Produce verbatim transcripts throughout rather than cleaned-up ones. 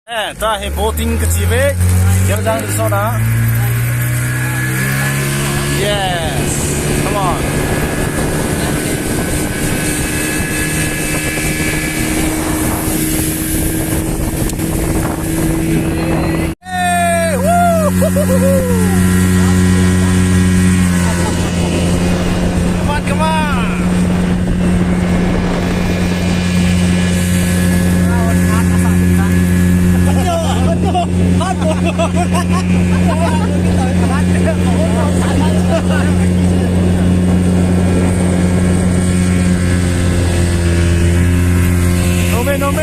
Eh, tua hi boating kachi ve. Geljang Resort a. Yes. Come on. Hey, woo! Come on, come on. No me, no me.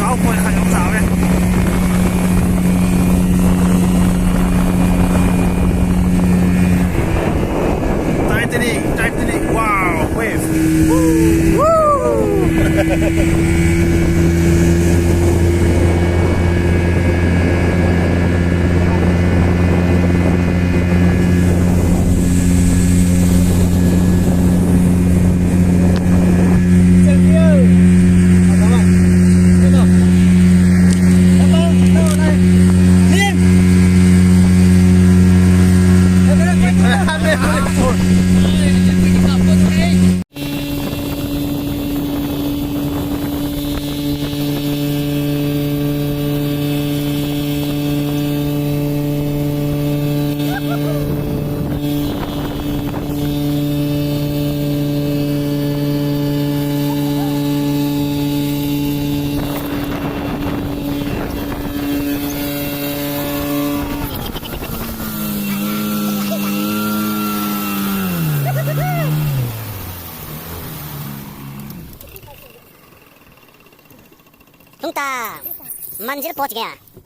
Cowboy khat jong jao ve. Titanic, Titanic, wow, wave. Woo! Woo! Tung ta, manzil pahunch gaya.